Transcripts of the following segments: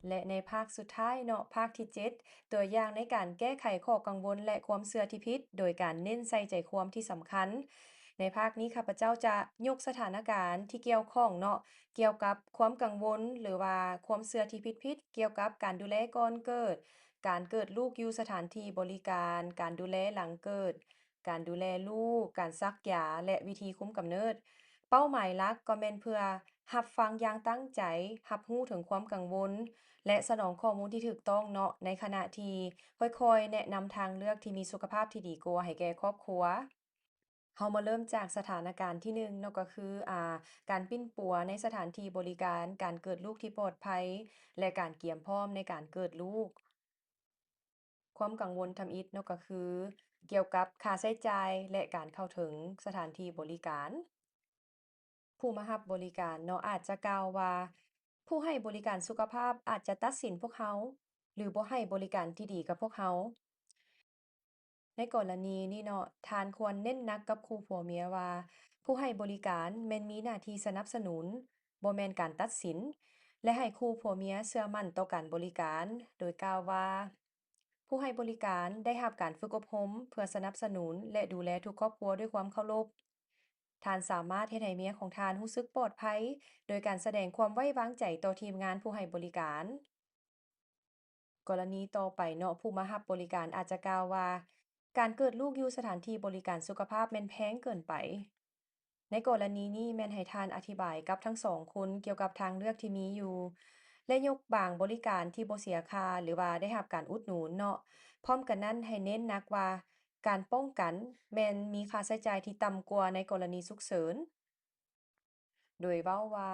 ແລະ ໃນພາກສຸດທ້າຍເນາະ, ພາກທີເຈັດ ຕົວຢ່າງໃນການແກ້ໄຂຂໍ້ກັງວົນ ແລະ ຄວາມເຊື່ອທີ່ຜິດ ໂດຍການເນັ້ນໃສ່ໃຈຄວາມທີ່ສຳຄັນ. ໃນພາກນີ້ ຂ້າພະເຈົ້າຈະຍົກສະຖານະການທີ່ກ່ຽວຂ້ອງເນາະ, ກ່ຽວກັບຄວາມກັງວົນ ຫຼືວ່າຄວາມເຊື່ອທີ່ຜິດໆ ກ່ຽວກັບການດູແລກ່ອນເກີດ, ການເກີດລູກຢູ່ສະຖານທີ່ບໍລິການ, ການດູແລຫຼັງເກີດ, ການດູແລລູກ, ການສັກຢາ ແລະ ວິທີຄຸມກຳເນີດ. ເປົ້າໝາຍຫຼັກກໍແມ່ນເພື່ອຮັບຟັງຢ່າງຕັ້ງໃຈ, ຮັບຮູ້ເຖິງຄວາມກັງວົນ ແລະ ສະໜອງຂໍ້ມູນທີ່ຖືກຕ້ອງເນາະ, ໃນຂະນະທີ່ຄ່ອຍໆແນະນຳທາງເລືອກທີ່ມີສຸຂະພາບທີ່ດີກວ່າໃຫ້ແກ່ຄອບຄົວ. ເຮົາມາເລີ່ມຈາກສະຖານະການທີໜຶ່ງເນາະ, ກໍຄື ອາ ການປິ່ນປົວໃນສະຖານທີ່ບໍລິການ, ການເກີດລູກທີ່ປອດໄພ ແລະ ການກຽມພ້ອມໃນການເກີດລູກ. ຄວາມກັງວົນທຳອິດເນາະ ກໍຄືກ່ຽວກັບຄ່າໃຊ້ຈ່າຍ ແລະ ການເຂົ້າເຖິງສະຖານທີ່ບໍລິການ. ຜູ້ມາຮັບບໍລິການເນາະ ອາດຈະກ່າວວ່າ ຜູ້ໃຫ້ບໍລິການສຸຂະພາບອາດຈະຕັດສິນພວກເຮົາ ຫຼື ບໍ່ໃຫ້ບໍລິການທີ່ດີກັບພວກເຮົາ. ໃນກໍລະນີນີ້ເນາະ, ທ່ານຄວນເນັ້ນໜັກກັບຄູ່ຜົວເມຍວ່າ ຜູ້ໃຫ້ບໍລິການແມ່ນມີໜ້າທີ່ສະໜັບສະໜູນ, ບໍ່ແມ່ນການຕັດສິນ ແລະ ໃຫ້ຄູ່ຜົວເມຍເຊື່ອໝັ້ນຕໍ່ການບໍລິການ, ໂດຍກ່າວວ່າ ຜູ້ໃຫ້ບໍລິການໄດ້ຮັບການຝຶກອົບຮົມເພື່ອສະໜັບສະໜູນ ແລະ ດູແລທຸກຄອບຄົວດ້ວຍຄວາມເຄົາລົບ. ທ່ານສາມາດເຮັດໃຫ້ເມຍຂອງທ່ານຮູ້ສຶກປອດໄພ ໂດຍການສະແດງຄວາມໄວ້ວາງໃຈຕໍ່ທີມງານຜູ້ໃຫ້ບໍລິການ. ກໍລະນີຕໍ່ໄປເນາະ, ຜູ້ມາຮັບບໍລິການອາດຈະກ່າວວ່າ ການເກີດລູກຢູ່ສະຖານທີ່ບໍລິການສຸຂະພາບແມ່ນແພງເກີນໄປ. ໃນກໍລະນີນີ້ແມ່ນໃຫ້ທ່ານອະທິບາຍກັບທັງສອງຄົນກ່ຽວກັບທາງເລືອກທີ່ມີຢູ່ ແລະ ຍົກບາງບໍລິການທີ່ບໍ່ເສຍຄ່າ ຫຼືວ່າໄດ້ຮັບການອຸດໜູນເນາະ. ພ້ອມກັນນັ້ນໃຫ້ເນັ້ນໜັກວ່າ ການປ້ອງກັນແມ່ນມີຄ່າໃຊ້ຈ່າຍທີ່ຕ່ຳກວ່າໃນກໍລະນີສຸກເສີນ. ໂດຍເວົ້າວ່າ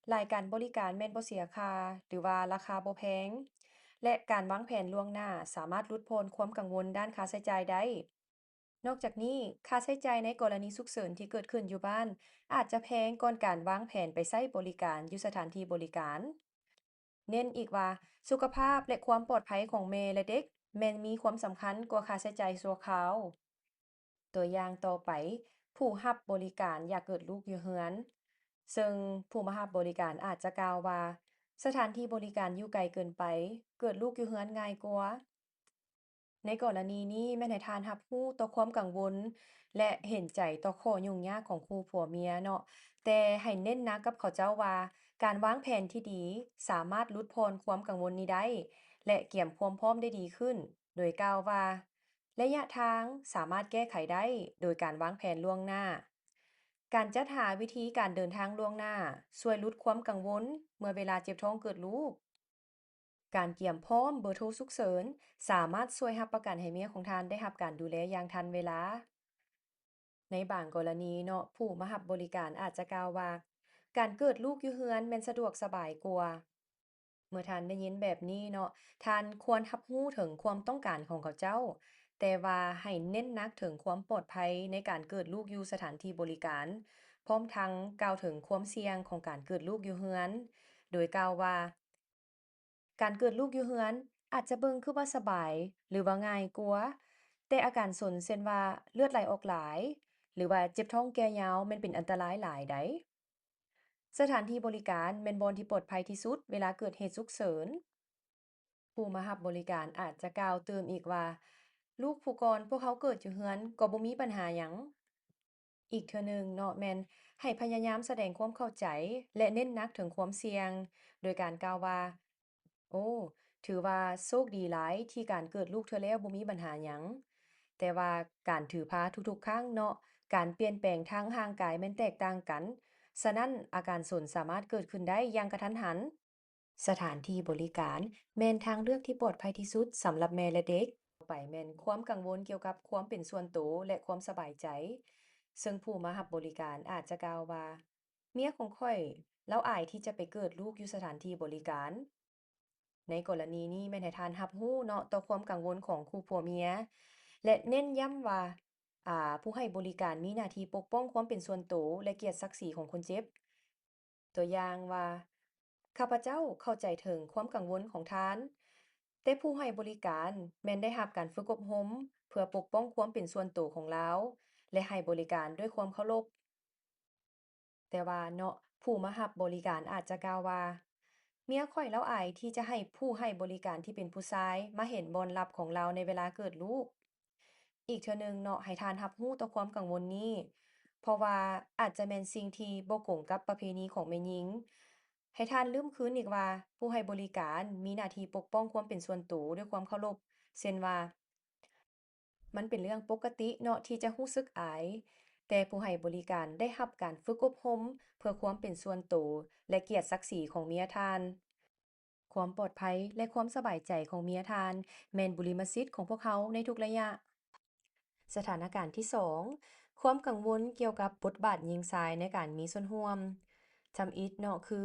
ຫຼາຍການບໍລິການແມ່ນບໍ່ເສຍຄ່າ ຫຼືວ່າລາຄາບໍ່ແພງ ແລະ ການວາງແຜນລ່ວງໜ້າສາມາດຫຼຸດຜ່ອນຄວາມກັງວົນດ້ານຄ່າໃຊ້ຈ່າຍໄດ້. ນອກຈາກນີ້, ຄ່າໃຊ້ຈ່າຍໃນກໍລະນີສຸກເສີນທີ່ເກີດຂຶ້ນຢູ່ບ້ານ ອາດຈະແພງກ່ອນການວາງແຜນໄປໃຊ້ບໍລິການຢູ່ສະຖານທີ່ບໍລິການ. ເນັ້ນອີກວ່າ ສຸຂະພາບ ແລະ ຄວາມປອດໄພຂອງແມ່ ແລະ ເດັກ ແມ່ນມີຄວາມສຳຄັນກວ່າຄ່າໃຊ້ຈ່າຍຊົ່ວຄາວ. ຕົວຢ່າງຕໍ່ໄປ, ຜູ້ຮັບບໍລິການຢາກເກີດລູກຢູ່ເຮືອນ, ເຊິ່ງຜູ້ມາຮັບບໍລິການອາດຈະກ່າວວ່າ ສະຖານທີ່ບໍລິການຢູ່ໄກເກີນໄປ, ເກີດລູກຢູ່ເຮືອນງ່າຍກວ່າ. ໃນກໍລະນີນີ້ແມ່ນໃຫ້ທ່ານຮັບຮູ້ຕໍ່ຄວາມກັງວົນ ແລະ ເຫັນໃຈຕໍ່ຂໍ້ຫຍຸ້ງຍາກຂອງຄູ່ຜົວເມຍເນາະ, ແຕ່ໃຫ້ເນັ້ນໜັກກັບເຂົາເຈົ້າວ່າ ການວາງແຜນທີ່ດີສາມາດຫຼຸດຜ່ອນຄວາມກັງວົນນີ້ໄດ້ ແລະ ກຽມຄວາມພ້ອມໄດ້ດີຂຶ້ນ, ໂດຍກ່າວວ່າ ໄລຍະທາງສາມາດແກ້ໄຂໄດ້ໂດຍການວາງແຜນລ່ວງໜ້າ. ການຈັດຫາວິທີການເດີນທາງລ່ວງໜ້າຊ່ວຍຫຼຸດຄວາມກັງວົນເມື່ອເວລາເຈັບທ້ອງເກີດລູກ. ການກຽມພ້ອມເບີໂທສຸກເສີນສາມາດຊ່ວຍຮັບປະກັນໃຫ້ເມຍຂອງທ່ານໄດ້ຮັບການດູແລຢ່າງທັນເວລາ. ໃນບາງກໍລະນີເນາະ, ຜູ້ມາຮັບບໍລິການອາດຈະກ່າວວ່າ ການເກີດລູກຢູ່ເຮືອນແມ່ນສະດວກສະບາຍກວ່າ. ເມື່ອທ່ານໄດ້ຍິນແບບນີ້ເນາະ, ທ່ານຄວນຮັບຮູ້ເຖິງຄວາມຕ້ອງການຂອງເຂົາເຈົ້າ, ແຕ່ວ່າໃຫ້ເນັ້ນໜັກເຖິງຄວາມປອດໄພໃນການເກີດລູກຢູ່ສະຖານທີ່ບໍລິການ, ພ້ອມທັງກ່າວເຖິງຄວາມສ່ຽງຂອງການເກີດລູກຢູ່ເຮືອນ, ໂດຍກ່າວວ່າ ການເກີດລູກຢູ່ເຮືອນອາດຈະເບິ່ງຄືວ່າສະບາຍ ຫຼືວ່າງ່າຍກວ່າ, ແຕ່ອາການສົນ ເຊັ່ນວ່າເລືອດໄຫຼອອກຫຼາຍ ຫຼືວ່າເຈັບທ້ອງແກ່ຍາວ ແມ່ນເປັນອັນຕະລາຍຫຼາຍໃດ. ສະຖານທີ່ບໍລິການແມ່ນບ່ອນທີ່ປອດໄພທີ່ສຸດເວລາເກີດເຫດສຸກເສີນ. ຜູ້ມາຮັບບໍລິການອາດຈະກ່າວຕື່ມອີກວ່າ, ລູກຜູ້ກ່ອນພວກເຮົາເກີດຢູ່ເຮືອນກໍບໍ່ມີບັນຫາຫຍັງ. ອີກເທື່ອໜຶ່ງເນາະ, ແມ່ນໃຫ້ພະຍາຍາມສະແດງຄວາມເຂົ້າໃຈ ແລະ ເນັ້ນໜັກເຖິງຄວາມສ່ຽງ ໂດຍການກ່າວວ່າ, ໂອ້, ຖືວ່າໂຊກດີຫຼາຍທີ່ການເກີດລູກເທື່ອແລ້ວບໍ່ມີບັນຫາຫຍັງ. ແຕ່ວ່າການຖືພາທຸກໆຄັ້ງເນາະ, ການປ່ຽນແປງທາງຮ່າງກາຍແມ່ນແຕກຕ່າງກັນ, ສະນັ້ນອາການສົນສາມາດເກີດຂຶ້ນໄດ້ຢ່າງກະທັນຫັນ. ສະຖານທີ່ບໍລິການແມ່ນທາງເລືອກທີ່ປອດໄພທີ່ສຸດສຳລັບແມ່ ແລະ ເດັກ. ຕໍ່ໄປແມ່ນຄວາມກັງວົນກ່ຽວກັບຄວາມເປັນສ່ວນໂຕ ແລະ ຄວາມສະບາຍໃຈ, ເຊິ່ງຜູ້ມາຮັບບໍລິການອາດຈະກ່າວວ່າ, ເມຍຂອງຂ້ອຍ, ລາວອາຍທີ່ຈະໄປເກີດລູກຢູ່ສະຖານທີ່ບໍລິການ. ໃນກໍລະນີນີ້ແມ່ນໃຫ້ທ່ານຮັບຮູ້ເນາະຕໍ່ຄວາມກັງວົນຂອງຄູ່ຜົວເມຍ ແລະ ເນັ້ນຢ້ຳວ່າ, ອາ, ຜູ້ໃຫ້ບໍລິການມີໜ້າທີ່ປົກປ້ອງຄວາມເປັນສ່ວນໂຕ ແລະ ກຽດສັກສີຂອງຄົນເຈັບ. ຕົວຢ່າງວ່າ, ຂ້າພະເຈົ້າເຂົ້າໃຈເຖິງຄວາມກັງວົນຂອງທ່ານ, ແຕ່ຜູ້ໃຫ້ບໍລິການແມ່ນໄດ້ຮັບການຝຶກອົບຮົມເພື່ອປົກປ້ອງຄວາມເປັນສ່ວນໂຕຂອງລາວ ແລະ ໃຫ້ບໍລິການດ້ວຍຄວາມເຄົາລົບ. ແຕ່ວ່າເນາະ, ຜູ້ມາຮັບບໍລິການອາດຈະກ່າວວ່າ, ເມຍຂ້ອຍລາວອາຍທີ່ຈະໃຫ້ຜູ້ໃຫ້ບໍລິການທີ່ເປັນຜູ້ຊາຍມາເຫັນບ່ອນລັບຂອງລາວໃນເວລາເກີດລູກ. ອີກເທື່ອໜຶ່ງເນາະ, ໃຫ້ທ່ານຮັບຮູ້ຕໍ່ຄວາມກັງວົນນີ້, ເພາະວ່າອາດຈະແມ່ນສິ່ງທີ່ບໍ່ກົງກັບປະເພນີຂອງແມ່ຍິງ. ໃຫ້ທ່ານລືມຄືນອີກວ່າ ຜູ້ໃຫ້ບໍລິການມີໜ້າທີ່ປົກປ້ອງຄວາມເປັນສ່ວນໂຕດ້ວຍຄວາມເຄົາລົບ, ເຊັ່ນວ່າ, ມັນເປັນເລື່ອງປົກກະຕິເນາະທີ່ຈະຮູ້ສຶກອາຍ, ແຕ່ຜູ້ໃຫ້ບໍລິການໄດ້ຮັບການຝຶກອົບຮົມເພື່ອຄວາມເປັນສ່ວນໂຕ ແລະ ກຽດສັກສີຂອງເມຍທ່ານ. ຄວາມປອດໄພ ແລະ ຄວາມສະບາຍໃຈຂອງເມຍທ່ານ ແມ່ນບຸລິມະສິດຂອງພວກເຮົາໃນທຸກໄລຍະ. ສະຖານະການທີສອງ, ຄວາມກັງວົນກ່ຽວກັບບົດບາດຍິງຊາຍໃນການມີສ່ວນຮ່ວມ. ທຳອິດເນາະ ຄື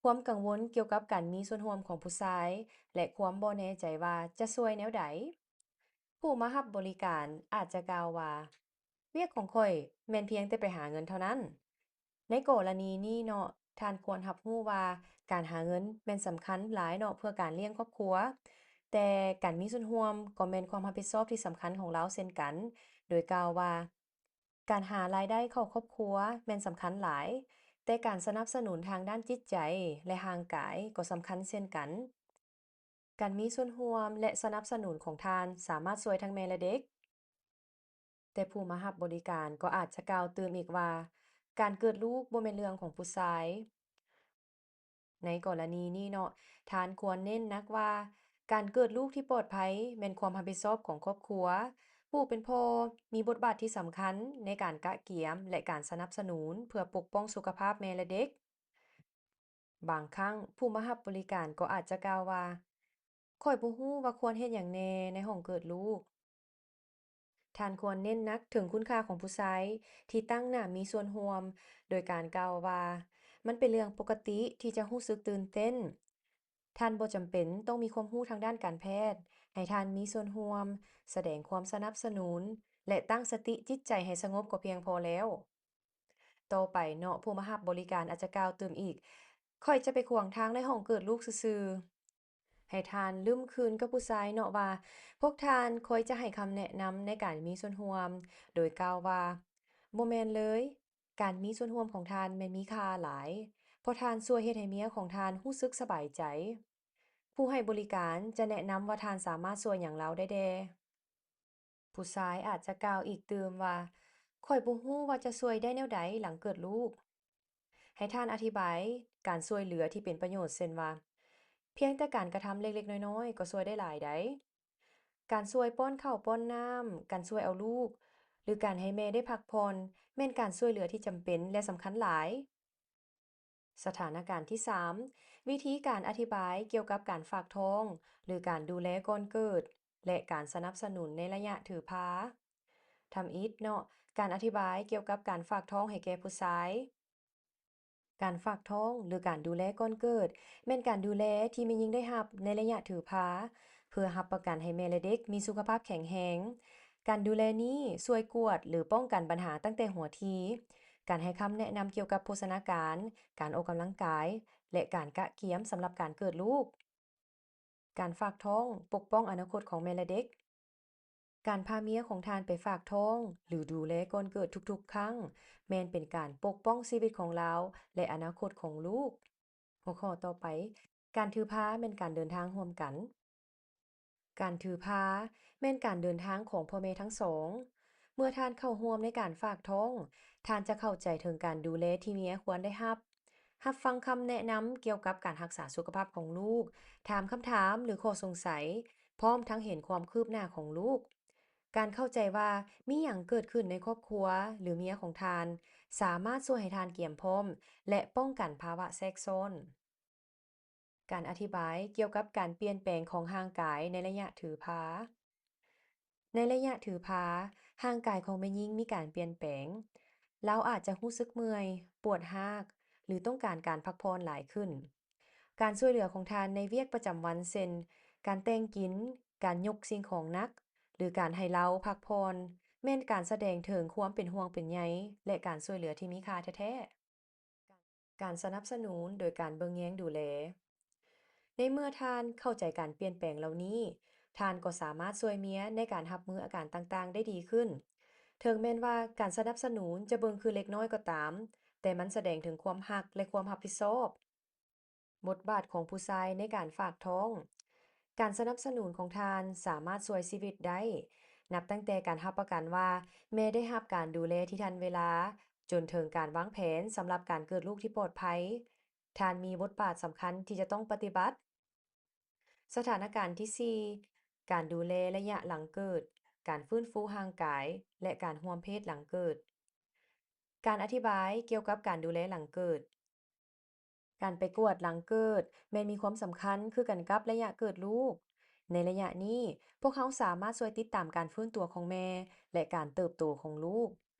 ຄວາມກັງວົນກ່ຽວກັບການມີສ່ວນຮ່ວມຂອງຜູ້ຊາຍ ແລະ ຄວາມບໍ່ແນ່ໃຈວ່າຈະຊ່ວຍແນວໃດ. ຜູ້ມາຮັບບໍລິການອາດຈະກ່າວວ່າ, ວຽກຂອງຂ້ອຍແມ່ນພຽງແຕ່ໄປຫາເງິນເທົ່ານັ້ນ. ໃນກໍລະນີນີ້ເນາະ, ທ່ານຄວນຮັບຮູ້ວ່າການຫາເງິນແມ່ນສຳຄັນຫຼາຍເນາະເພື່ອການລ້ຽງຄອບຄົວ, ແຕ່ການມີສ່ວນຮ່ວມກໍແມ່ນຄວາມຮັບຜິດຊອບທີ່ສຳຄັນຂອງລາວເຊັ່ນກັນ, ໂດຍກ່າວວ່າ, ການຫາລາຍໄດ້ເຂົ້າຄອບຄົວແມ່ນສຳຄັນຫຼາຍ, ແຕ່ການສະໜັບສະໜູນທາງດ້ານຈິດໃຈ ແລະ ຮ່າງກາຍກໍສຳຄັນເຊັ່ນກັນ. ການມີສ່ວນຮ່ວມ ແລະ ສະໜັບສະໜູນຂອງທ່ານສາມາດຊ່ວຍທັງແມ່ ແລະ ເດັກ. ແຕ່ຜູ້ມາຮັບບໍລິການກໍອາດຈະກ່າວຕື່ມອີກວ່າ, ການເກີດລູກບໍ່ແມ່ນເລື່ອງຂອງຜູ້ຊາຍ. ໃນກໍລະນີນີ້ເນາະ, ທ່ານຄວນເນັ້ນໜັກວ່າ ການເກີດລູກທີ່ປອດໄພແມ່ນຄວາມຮັບຜິດຊອບຂອງຄອບຄົວ. ຜູ້ເປັນພໍ່ມີບົດບາດທີ່ສຳຄັນໃນການກະກຽມ ແລະ ການສະໜັບສະໜູນເພື່ອປົກປ້ອງສຸຂະພາບແມ່ ແລະ ເດັກ. ບາງຄັ້ງຜູ້ມາຮັບບໍລິການກໍອາດຈະກ່າວວ່າ, ຂ້ອຍບໍ່ຮູ້ວ່າຄວນເຮັດຫຍັງແດ່ໃນຫ້ອງເກີດລູກ. ທ່ານຄວນເນັ້ນໜັກເຖິງຄຸນຄ່າຂອງຜູ້ຊາຍທີ່ຕັ້ງໜ້າມີສ່ວນຮ່ວມ, ໂດຍການກ່າວວ່າ, ມັນເປັນເລື່ອງປົກກະຕິທີ່ຈະຮູ້ສຶກຕື່ນເຕັ້ນ. ທ່ານບໍ່ຈຳເປັນຕ້ອງມີຄວາມຮູ້ທາງດ້ານການແພດ, ໃຫ້ທ່ານມີສ່ວນຮ່ວມ, ສະແດງຄວາມສະໜັບສະໜູນ ແລະ ຕັ້ງສະຕິຈິດໃຈໃຫ້ສະຫງົບກໍພຽງພໍແລ້ວ. ຕໍ່ໄປເນາະ, ຜູ້ມາຮັບບໍລິການອາດຈະກ່າວຕື່ມອີກ, ຂ້ອຍຈະໄປຂວາງທາງໃນຫ້ອງເກີດລູກຊື່ໆ. ໃຫ້ທ່ານລຶ້ມຄືນກັບຜູ້ຊາຍເນາະວ່າ, ພວກທ່ານຄອຍຈະໃຫ້ຄຳແນະນຳໃນການມີສ່ວນຮ່ວມ, ໂດຍກ່າວວ່າ, ບໍ່ແມ່ນເລີຍ, ການມີສ່ວນຮ່ວມຂອງທ່ານແມ່ນມີຄ່າຫຼາຍ, ເພາະທ່ານຊ່ວຍເຮັດໃຫ້ເມຍຂອງທ່ານຮູ້ສຶກສະບາຍໃຈ. ຜູ້ໃຫ້ບໍລິການຈະແນະນຳວ່າທ່ານສາມາດຊ່ວຍຫຍັງລາວໄດ້ແດ່. ຜູ້ຊາຍອາດຈະກ່າວອີກຕື່ມວ່າ, ຂ້ອຍບໍ່ຮູ້ວ່າຈະຊ່ວຍໄດ້ແນວໃດຫຼັງເກີດລູກ. ໃຫ້ທ່ານອະທິບາຍການຊ່ວຍເຫຼືອທີ່ເປັນປະໂຫຍດ ເຊັ່ນວ່າ, ພຽງແຕ່ການກະທຳເລັກໆນ້ອຍໆກໍຊ່ວຍໄດ້ຫຼາຍໃດ. ການຊ່ວຍປ້ອນເຂົ້າປ້ອນນ້ຳ, ການຊ່ວຍເອົາລູກ, ຫຼື ການໃຫ້ແມ່ໄດ້ພັກຜ່ອນ ແມ່ນການຊ່ວຍເຫຼືອທີ່ຈຳເປັນ ແລະ ສຳຄັນຫຼາຍ. ສະຖານະການທີສາມ, ວິທີການອະທິບາຍກ່ຽວກັບການຝາກທ້ອງ ຫຼື ການດູແລກ່ອນເກີດ ແລະ ການສະໜັບສະໜູນໃນໄລຍະຖືພາ. ທຳອິດເນາະ, ການອະທິບາຍກ່ຽວກັບການຝາກທ້ອງໃຫ້ແກ່ຜູ້ຊາຍ. ການຝາກທ້ອງ ຫຼື ການດູແລກ່ອນເກີດ ແມ່ນການດູແລທີ່ແມ່ຍິງໄດ້ຮັບໃນໄລຍະຖືພາ ເພື່ອຮັບປະກັນໃຫ້ແມ່ ແລະ ເດັກມີສຸຂະພາບແຂງແຮງ. ການດູແລນີ້ຊ່ວຍກວດ ຫຼື ປ້ອງກັນບັນຫາຕັ້ງແຕ່ຫົວທີ. ການໃຫ້ຄຳແນະນຳກ່ຽວກັບໂພຊະນາການ, ການອອກກຳລັງກາຍ ແລະ ການກະກຽມສຳລັບການເກີດລູກ. ການຝາກທ້ອງປົກປ້ອງອະນາຄົດຂອງແມ່ ແລະ ເດັກ. ການພາເມຍຂອງທ່ານໄປຝາກທ້ອງ ຫຼື ດູແລກ່ອນເກີດທຸກໆຄັ້ງ ແມ່ນເປັນການປົກປ້ອງຊີວິດຂອງລາວ ແລະ ອະນາຄົດຂອງລູກ. ຫົວຂໍ້ຕໍ່ໄປ, ການຖືພາແມ່ນການເດີນທາງຮ່ວມກັນ. ການຖືພາແມ່ນການເດີນທາງຂອງພໍ່ແມ່ທັງສອງ. ເມື່ອທ່ານເຂົ້າຮ່ວມໃນການຝາກທ້ອງ, ທ່ານຈະເຂົ້າໃຈເຖິງການດູແລທີ່ເມຍຄວນໄດ້ຮັບ, ຮັບຟັງຄຳແນະນຳກ່ຽວກັບການຮັກສາສຸຂະພາບຂອງລູກ, ຖາມຄຳຖາມ ຫຼື ຂໍ້ສົງໄສ, ພ້ອມທັງເຫັນຄວາມຄືບໜ້າຂອງລູກ. ການເຂົ້າໃຈວ່າມີຫຍັງເກີດຂຶ້ນໃນຄອບຄົວ ຫຼື ເມຍຂອງທ່ານ ສາມາດຊ່ວຍໃຫ້ທ່ານກຽມພ້ອມ ແລະ ປ້ອງກັນພາວະແຊກຊ້ອນ. ການອະທິບາຍກ່ຽວກັບການປ່ຽນແປງຂອງຮ່າງກາຍໃນໄລຍະຖືພາ. ໃນໄລຍະຖືພາ, ຮ່າງກາຍຂອງແມ່ຍິງມີການປ່ຽນແປງ. ລາວອາດຈະຮູ້ສຶກເມື່ອຍ, ປວດຮາກ ຫຼື ຕ້ອງການການພັກຜ່ອນຫຼາຍຂຶ້ນ. ການຊ່ວຍເຫຼືອຂອງທ່ານໃນວຽກປະຈຳວັນ ເຊັ່ນ ການແຕ່ງກິນ, ການຍົກສິ່ງຂອງໜັກ ຫຼື ການໃຫ້ລາວພັກຜ່ອນ ແມ່ນການສະແດງເຖິງຄວາມເປັນຫ່ວງເປັນໃຍ ແລະ ການຊ່ວຍເຫຼືອທີ່ມີຄ່າແທ້ໆ. ການສະໜັບສະໜູນໂດຍການເບິ່ງແຍງດູແລ. ໃນເມື່ອທ່ານເຂົ້າໃຈການປ່ຽນແປງເຫຼົ່ານີ້, ທ່ານກໍສາມາດຊ່ວຍເມຍໃນການຮັບມືອາການຕ່າງໆໄດ້ດີຂຶ້ນ. ເຖິງແມ່ນວ່າການສະໜັບສະໜູນຈະເບິ່ງຄືເລັກນ້ອຍກໍຕາມ, ແຕ່ມັນສະແດງເຖິງຄວາມຮັກ ແລະ ຄວາມຮັບຜິດຊອບ. ບົດບາດຂອງຜູ້ຊາຍໃນການຝາກທ້ອງ. ການສະໜັບສະໜູນຂອງທ່ານສາມາດຊ່ວຍຊີວິດໄດ້, ນັບຕັ້ງແຕ່ການຮັບປະກັນວ່າແມ່ໄດ້ຮັບການດູແລທີ່ທັນເວລາ, ຈົນເຖິງການວາງແຜນສຳລັບການເກີດລູກທີ່ປອດໄພ. ທ່ານມີບົດບາດສຳຄັນທີ່ຈະຕ້ອງປະຕິບັດ. ສະຖານະການທີສີ່ ການດູແລໄລຍະຫຼັງເກີດ, ການຟື້ນຟູຮ່າງກາຍ ແລະ ການຮ່ວມເພດຫຼັງເກີດ. ການອະທິບາຍກ່ຽວກັບການດູແລຫຼັງເກີດ. ການໄປກວດຫຼັງເກີດແມ່ນມີຄວາມສຳຄັນຄືກັນກັບໄລຍະເກີດລູກ. ໃນໄລຍະນີ້, ພວກເຮົາສາມາດຊ່ວຍຕິດຕາມການຟື້ນຕົວຂອງແມ່ ແລະ ການເຕີບໂຕຂອງລູກ.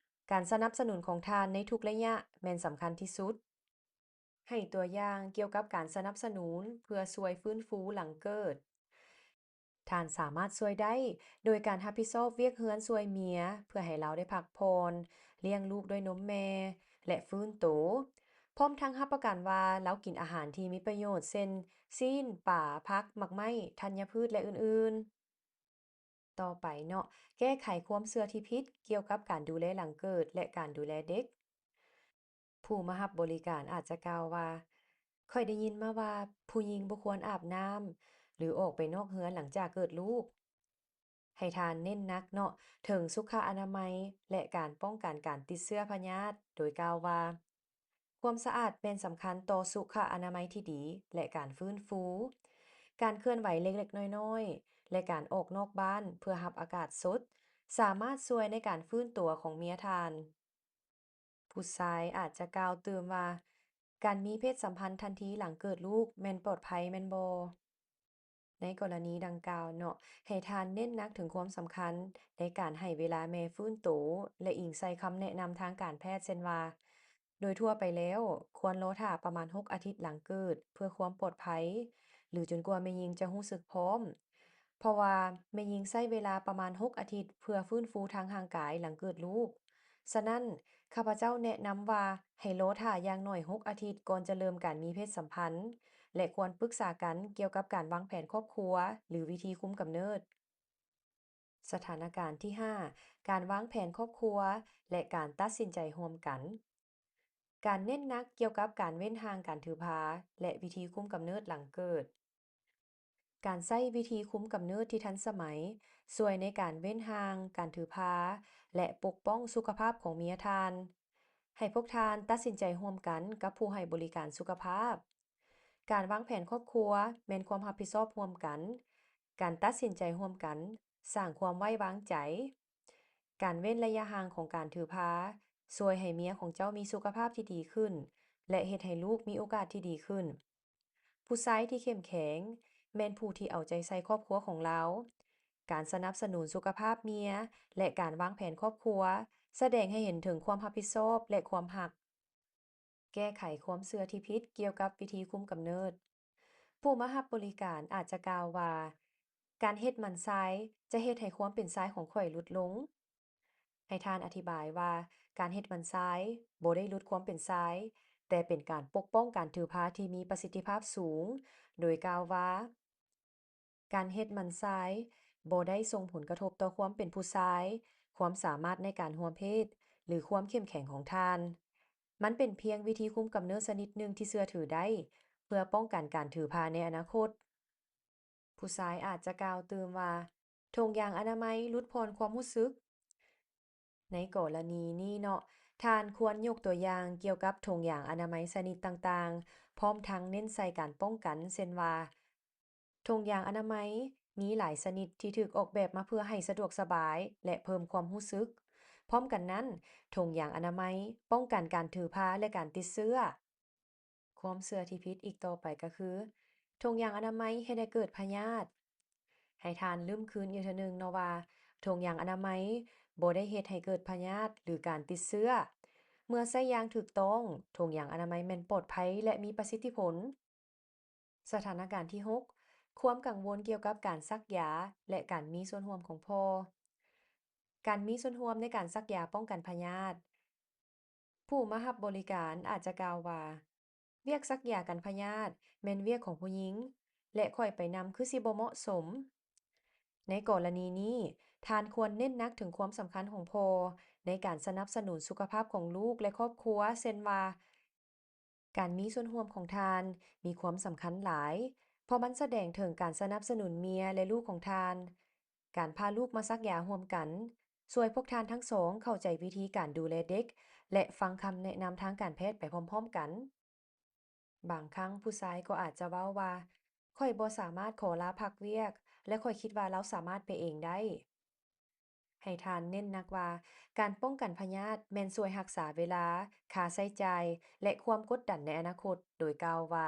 ການສະໜັບສະໜູນຂອງທ່ານໃນທຸກໄລຍະແມ່ນສຳຄັນທີ່ສຸດ. ໃຫ້ຕົວຢ່າງກ່ຽວກັບການສະໜັບສະໜູນເພື່ອຊ່ວຍຟື້ນຟູຫຼັງເກີດ. ທ່ານສາມາດຊ່ວຍໄດ້ໂດຍການຮັບຜິດຊອບວຽກເຮືອນຊ່ວຍເມຍ ເພື່ອໃຫ້ລາວໄດ້ພັກຜ່ອນ, ລ້ຽງລູກດ້ວຍນົມແມ່ ແລະ ຟື້ນໂຕ, ພ້ອມທັງຮັບປະກັນວ່າລາວກິນອາຫານທີ່ມີປະໂຫຍດ ເຊັ່ນ ຊີ້ນ, ປາ, ຜັກ, ໝາກໄມ້, ທັນຍະພືດ ແລະ ອື່ນໆ. ຕໍ່ໄປເນາະ, ແກ້ໄຂຄວາມເຊື່ອທີ່ຜິດກ່ຽວກັບການດູແລຫຼັງເກີດ ແລະ ການດູແລເດັກ. ຜູ້ມາຮັບບໍລິການອາດຈະກ່າວວ່າ, ຂ້ອຍໄດ້ຍິນມາວ່າຜູ້ຍິງບໍ່ຄວນອາບນ້ຳ ຫຼື ອອກໄປນອກເຮືອນຫຼັງຈາກເກີດລູກ. ໃຫ້ທ່ານເນັ້ນໜັກເນາະ ເຖິງສຸຂະອະນາໄມ ແລະ ການປ້ອງກັນການຕິດເຊື້ອພະຍາດ ໂດຍກ່າວວ່າ, ຄວາມສະອາດແມ່ນສຳຄັນຕໍ່ສຸຂະອະນາໄມທີ່ດີ ແລະ ການຟື້ນຟູ. ການເຄື່ອນໄຫວເລັກໆນ້ອຍໆ ແລະ ການອອກນອກບ້ານເພື່ອຮັບອາກາດສົດ ສາມາດຊ່ວຍໃນການຟື້ນຕົວຂອງເມຍທ່ານ. ຜູ້ຊາຍອາດຈະກ່າວຕື່ມວ່າ, ການມີເພດສຳພັນທັນທີຫຼັງເກີດລູກແມ່ນປອດໄພແມ່ນບໍ່? ໃນກໍລະນີດັ່ງກ່າວເນາະ, ໃຫ້ທ່ານເນັ້ນໜັກເຖິງຄວາມສຳຄັນໃນການໃຫ້ເວລາແມ່ຟື້ນໂຕ ແລະ ອີງໃສ່ຄຳແນະນຳທາງການແພດ ເຊັ່ນວ່າ, ໂດຍທົ່ວໄປແລ້ວ, ຄວນລໍຖ້າປະມານຫົກອາທິດຫຼັງເກີດ ເພື່ອຄວາມປອດໄພ ຫຼື ຈົນກວ່າແມ່ຍິງຈະຮູ້ສຶກພ້ອມ. ເພາະວ່າແມ່ຍິງໃຊ້ເວລາປະມານຫົກອາທິດເພື່ອຟື້ນຟູທາງຮ່າງກາຍຫຼັງເກີດລູກ. ສະນັ້ນ, ຂ້າພະເຈົ້າແນະນຳວ່າໃຫ້ລໍຖ້າຢ່າງໜ້ອຍຫົກອາທິດກ່ອນຈະເລີ່ມການມີເພດສຳພັນ ແລະ ຄວນປຶກສາກັນກ່ຽວກັບການວາງແຜນຄອບຄົວ ຫຼື ວິທີຄຸມກຳເນີດ. ສະຖານະການທີຫ້າ ການວາງແຜນຄອບຄົວ ແລະ ການຕັດສິນໃຈຮ່ວມກັນ. ການເນັ້ນໜັກກ່ຽວກັບການເວັ້ນຫ່າງການຖືພາ ແລະ ວິທີຄຸມກຳເນີດຫຼັງເກີດ. ການໃຊ້ວິທີຄຸມກຳເນີດທີ່ທັນສະໄໝ ຊ່ວຍໃນການເວັ້ນຫ່າງການຖືພາ ແລະ ປົກປ້ອງສຸຂະພາບຂອງເມຍທ່ານ. ໃຫ້ພວກທ່ານຕັດສິນໃຈຮ່ວມກັນກັບຜູ້ໃຫ້ບໍລິການສຸຂະພາບ. ການວາງແຜນຄອບຄົວແມ່ນຄວາມຮັບຜິດຊອບຮ່ວມກັນ. ການຕັດສິນໃຈຮ່ວມກັນ ສ້າງຄວາມໄວ້ວາງໃຈ. ການເວັ້ນໄລຍະຫ່າງຂອງການຖືພາ ຊ່ວຍໃຫ້ເມຍຂອງເຈົ້າມີສຸຂະພາບທີ່ດີຂຶ້ນ ແລະ ເຮັດໃຫ້ລູກມີໂອກາດທີ່ດີຂຶ້ນ. ຜູ້ຊາຍທີ່ເຂັ້ມແຂງ ແມ່ນຜູ້ທີ່ເອົາໃຈໃສ່ຄອບຄົວຂອງລາວ. ການສະໜັບສະໜູນສຸຂະພາບເມຍ ແລະ ການວາງແຜນຄອບຄົວ ສະແດງໃຫ້ເຫັນເຖິງຄວາມຮັບຜິດຊອບ ແລະ ຄວາມຮັກ. ແກ້ໄຂຄວາມເຊື່ອທີ່ຜິດກ່ຽວກັບວິທີຄຸມກຳເນີດ. ຜູ້ມາຮັບບໍລິການອາດຈະກ່າວວ່າ, ການເຮັດໝັນຊາຍຈະເຮັດໃຫ້ຄວາມເປັນຊາຍຂອງຂ້ອຍຫຼຸດລົງ. ໃຫ້ທ່ານອະທິບາຍວ່າ, ການເຮັດໝັນຊາຍບໍ່ໄດ້ຫຼຸດຄວາມເປັນຊາຍ, ແຕ່ເປັນການປົກປ້ອງການຖືພາທີ່ມີປະສິດທິພາບສູງ, ໂດຍກ່າວວ່າ, ການເຮັດໝັນຊາຍບໍ່ໄດ້ສົ່ງຜົນກະທົບຕໍ່ຄວາມເປັນຜູ້ຊາຍ, ຄວາມສາມາດໃນການຮ່ວມເພດ ຫຼື ຄວາມເຂັ້ມແຂງຂອງທ່ານ. ມັນເປັນພຽງວິທີຄຸມກຳເນີດຊະນິດໜຶ່ງທີ່ເຊື່ອຖືໄດ້ ເພື່ອປ້ອງກັນການຖືພາໃນອະນາຄົດ. ຜູ້ຊາຍອາດຈະກ່າວຕື່ມວ່າ, ຖົງຢາງອະນາໄມຫຼຸດຜ່ອນຄວາມຮູ້ສຶກ. ໃນກໍລະນີນີ້ເນາະ, ທ່ານຄວນຍົກຕົວຢ່າງກ່ຽວກັບຖົງຢາງອະນາໄມຊະນິດຕ່າງໆ, ພ້ອມທັງເນັ້ນໃສ່ການປ້ອງກັນ, ເຊັ່ນວ່າ, ຖົງຢາງອະນາໄມມີຫຼາຍຊະນິດທີ່ຖືກອອກແບບມາເພື່ອໃຫ້ສະດວກສະບາຍ ແລະ ເພີ່ມຄວາມຮູ້ສຶກ. ພ້ອມກັນນັ້ນ, ຖົງຢາງອະນາໄມປ້ອງກັນການຖືພາ ແລະ ການຕິດເຊື້ອ. ຄວາມເຊື່ອທີ່ຜິດອີກຕໍ່ໄປກໍຄື, ຖົງຢາງອະນາໄມເຮັດໃຫ້ເກີດພະຍາດ. ໃຫ້ທ່ານລຶ້ມຄືນອີກເທື່ອໜຶ່ງເນາະວ່າ, ຖົງຢາງອະນາໄມບໍ່ໄດ້ເຮັດໃຫ້ເກີດພະຍາດ ຫຼື ການຕິດເຊື້ອ. ເມື່ອໃຊ້ຢ່າງຖືກຕ້ອງ, ຖົງຢາງອະນາໄມແມ່ນປອດໄພ ແລະ ມີປະສິດທິຜົນ. ສະຖານະການທີຫົກ ຄວາມກັງວົນກ່ຽວກັບການສັກຢາ ແລະ ການມີສ່ວນຮ່ວມຂອງພໍ່. ການມີສ່ວນຮ່ວມໃນການສັກຢາປ້ອງກັນພະຍາດ. ຜູ້ມາຮັບບໍລິການອາດຈະກ່າວວ່າ, ວຽກສັກຢາກັນພະຍາດແມ່ນວຽກຂອງຜູ້ຍິງ ແລະ ຂ້ອຍໄປນຳຄືຊິບໍ່ເໝາະສົມ. ໃນກໍລະນີນີ້, ທ່ານຄວນເນັ້ນໜັກເຖິງຄວາມສຳຄັນຂອງພໍ່ໃນການສະໜັບສະໜູນສຸຂະພາບຂອງລູກ ແລະ ຄອບຄົວ, ເຊັ່ນວ່າ, ການມີສ່ວນຮ່ວມຂອງທ່ານມີຄວາມສຳຄັນຫຼາຍ, ເພາະມັນສະແດງເຖິງການສະໜັບສະໜູນເມຍ ແລະ ລູກຂອງທ່ານ. ການພາລູກມາສັກຢາຮ່ວມກັນ ຊ່ວຍພວກທ່ານທັງສອງເຂົ້າໃຈວິທີການດູແລເດັກ ແລະ ຟັງຄຳແນະນຳທາງການແພດໄປພ້ອມໆກັນ. ບາງຄັ້ງຜູ້ຊາຍກໍອາດຈະເວົ້າວ່າ, ຂ້ອຍບໍ່ສາມາດຂໍລາພັກວຽກ ແລະ ຂ້ອຍຄິດວ່າລາວສາມາດໄປເອງໄດ້. ໃຫ້ທ່ານເນັ້ນໜັກວ່າ ການປ້ອງກັນພະຍາດແມ່ນຊ່ວຍຮັກສາເວລາ, ຄ່າໃຊ້ຈ່າຍ ແລະ ຄວາມກົດດັນໃນອະນາຄົດ, ໂດຍກ່າວວ່າ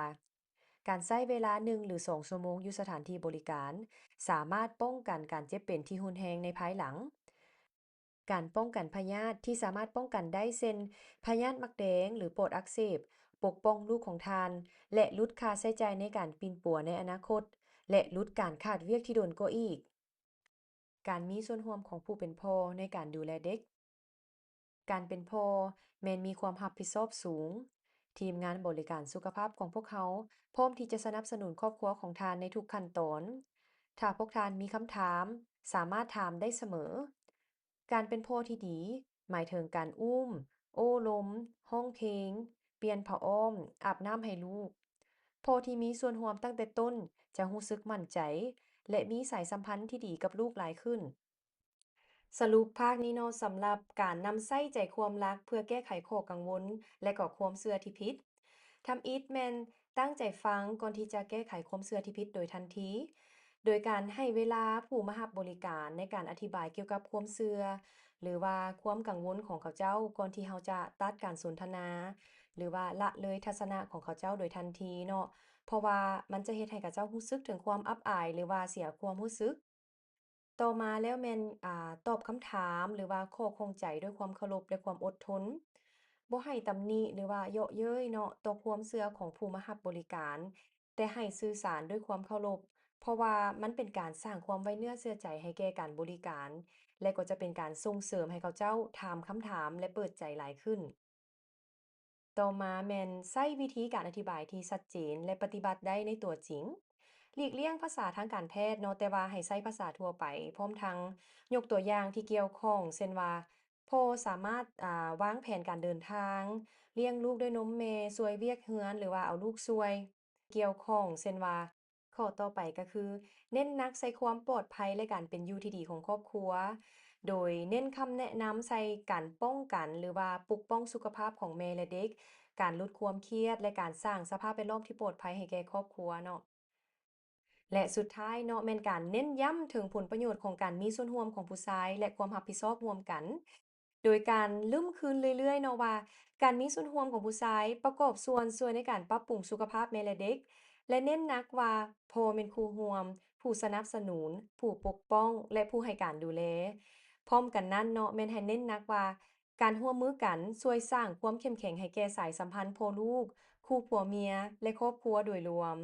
ການໃຊ້ເວລາໜຶ່ງ ຫຼື ສອງຊົ່ວໂມງຢູ່ສະຖານທີ່ບໍລິການ ສາມາດປ້ອງກັນການເຈັບເປັນທີ່ຮຸນແຮງໃນພາຍຫຼັງ. ການປ້ອງກັນພະຍາດທີ່ສາມາດປ້ອງກັນໄດ້ ເຊັ່ນ ພະຍາດໝາກແດງ ຫຼື ປອດອັກເສບ, ປົກປ້ອງລູກຂອງທ່ານ ແລະ ຫຼຸດຄ່າໃຊ້ຈ່າຍໃນການປິ່ນປົວໃນອະນາຄົດ ແລະ ຫຼຸດການຂາດວຽກທີ່ດົນກວ່າອີກ. ການມີສ່ວນຮ່ວມຂອງຜູ້ເປັນພໍ່ໃນການດູແລເດັກ. ການເປັນພໍ່ແມ່ນມີຄວາມຮັບຜິດຊອບສູງ. ທີມງານບໍລິການສຸຂະພາບຂອງພວກເຮົາພ້ອມທີ່ຈະສະໜັບສະໜູນຄອບຄົວຂອງທ່ານໃນທຸກຂັ້ນຕອນ. ຖ້າພວກທ່ານມີຄຳຖາມ, ສາມາດຖາມໄດ້ສະເໝີ. ການເປັນພໍ່ທີ່ດີ ໝາຍເຖິງການອຸ້ມ, ໂອ້ລົມ, ຮ້ອງເພງ, ປ່ຽນຜ້າອ້ອມ, ອາບນ້ຳໃຫ້ລູກ. ພໍ່ທີ່ມີສ່ວນຮ່ວມຕັ້ງແຕ່ຕົ້ນ ຈະຮູ້ສຶກໝັ້ນໃຈ ແລະ ມີສາຍສຳພັນທີ່ດີກັບລູກຫຼາຍຂຶ້ນ. ສະຫຼຸບພາກນີ້ເນາະ, ສຳລັບການນຳໃຊ້ໃຈຄວາມລັກເພື່ອແກ້ໄຂຂໍ້ກັງວົນ ແລະ ກໍຄວາມເຊື່ອທີ່ຜິດ. ທຳອິດແມ່ນຕັ້ງໃຈຟັງກ່ອນທີ່ຈະແກ້ໄຂຄວາມເຊື່ອທີ່ຜິດໂດຍທັນທີ, ໂດຍການໃຫ້ເວລາຜູ້ມາຮັບບໍລິການໃນການອະທິບາຍກ່ຽວກັບຄວາມເຊື່ອ ຫຼືວ່າຄວາມກັງວົນຂອງເຂົາເຈົ້າ ກ່ອນທີ່ເຮົາຈະຕັດການສົນທະນາ ຫຼືວ່າລະເລີຍທັດສະນະຂອງເຂົາເຈົ້າໂດຍທັນທີເນາະ, ເພາະວ່າມັນຈະເຮັດໃຫ້ເຂົາເຈົ້າຮູ້ສຶກເຖິງຄວາມອັບອາຍ ຫຼືວ່າເສຍຄວາມຮູ້ສຶກ. ຕໍ່ມາແລ້ວແມ່ນ ອາ ຕອບຄຳຖາມ ຫຼືວ່າຂໍ້ຂ້ອງໃຈດ້ວຍຄວາມເຄົາລົບ ແລະ ຄວາມອົດທົນ. ບໍ່ໃຫ້ຕຳໜິ ຫຼືວ່າເຍາະເຍີ້ຍເນາະ ຕໍ່ຄວາມເຊື່ອຂອງຜູ້ມາຮັບບໍລິການ, ແຕ່ໃຫ້ສື່ສານດ້ວຍຄວາມເຄົາລົບ, ເພາະວ່າມັນເປັນການສ້າງຄວາມໄວ້ເນື້ອເຊື່ອໃຈໃຫ້ແກ່ການບໍລິການ ແລະ ກໍຈະເປັນການສົ່ງເສີມໃຫ້ເຂົາເຈົ້າຖາມຄຳຖາມ ແລະ ເປີດໃຈຫຼາຍຂຶ້ນ. ຕໍ່ມາແມ່ນໃຊ້ວິທີການອະທິບາຍທີ່ຊັດເຈນ ແລະ ປະຕິບັດໄດ້ໃນຕົວຈິງ. ຫຼີກລ່ຽງພາສາທາງການແພດເນາະ, ແຕ່ວ່າໃຫ້ໃຊ້ພາສາທົ່ວໄປ, ພ້ອມທັງຍົກຕົວຢ່າງທີ່ກ່ຽວຂ້ອງ, ເຊັ່ນວ່າ ພໍ່ສາມາດ ອາ ວາງແຜນການເດີນທາງ, ລ້ຽງລູກດ້ວຍນົມແມ່, ຊ່ວຍວຽກເຮືອນ ຫຼືວ່າເອົາລູກຊ່ວຍ. ກ່ຽວຂ້ອງ, ເຊັ່ນວ່າ ຂໍ້ຕໍ່ໄປກໍຄື ເນັ້ນໜັກໃສ່ຄວາມປອດໄພ ແລະ ການເປັນຢູ່ທີ່ດີຂອງຄອບຄົວ, ໂດຍເນັ້ນຄຳແນະນຳໃສ່ການປ້ອງກັນ ຫຼືວ່າປົກປ້ອງສຸຂະພາບຂອງແມ່ ແລະ ເດັກ, ການຫຼຸດຄວາມຄຽດ ແລະ ການສ້າງສະພາບແວດລ້ອມທີ່ປອດໄພໃຫ້ແກ່ຄອບຄົວເນາະ. ແລະ ສຸດທ້າຍເນາະ ແມ່ນການເນັ້ນຢ້ຳເຖິງຜົນປະໂຫຍດຂອງການມີສ່ວນຮ່ວມຂອງຜູ້ຊາຍ ແລະ ຄວາມຮັບຜິດຊອບຮ່ວມກັນ. ໂດຍການລຶ້ມຄືນເລື້ອຍໆເນາະວ່າ ການມີສ່ວນຮ່ວມຂອງຜູ້ຊາຍປະກອບສ່ວນຊ່ວຍໃນການປັບປຸງສຸຂະພາບແມ່ ແລະ ເດັກ ແລະ ເນັ້ນໜັກວ່າພໍ່ແມ່ນຄູ່ຮ່ວມ, ຜູ້ສະໜັບສະໜູນ, ຜູ້ປົກປ້ອງ ແລະ ຜູ້ໃຫ້ການດູແລ. ພ້ອມກັນນັ້ນເນາະ ແມ່ນໃຫ້ເນັ້ນໜັກວ່າ ການຮ່ວມມືກັນຊ່ວຍສ້າງຄວາມເຂັ້ມແຂງໃຫ້ແກ່ສາຍສຳພັນພໍ່ລູກ, ຄູ່ຜົວເມຍ ແລະ ຄອບຄົວໂດຍລວມ.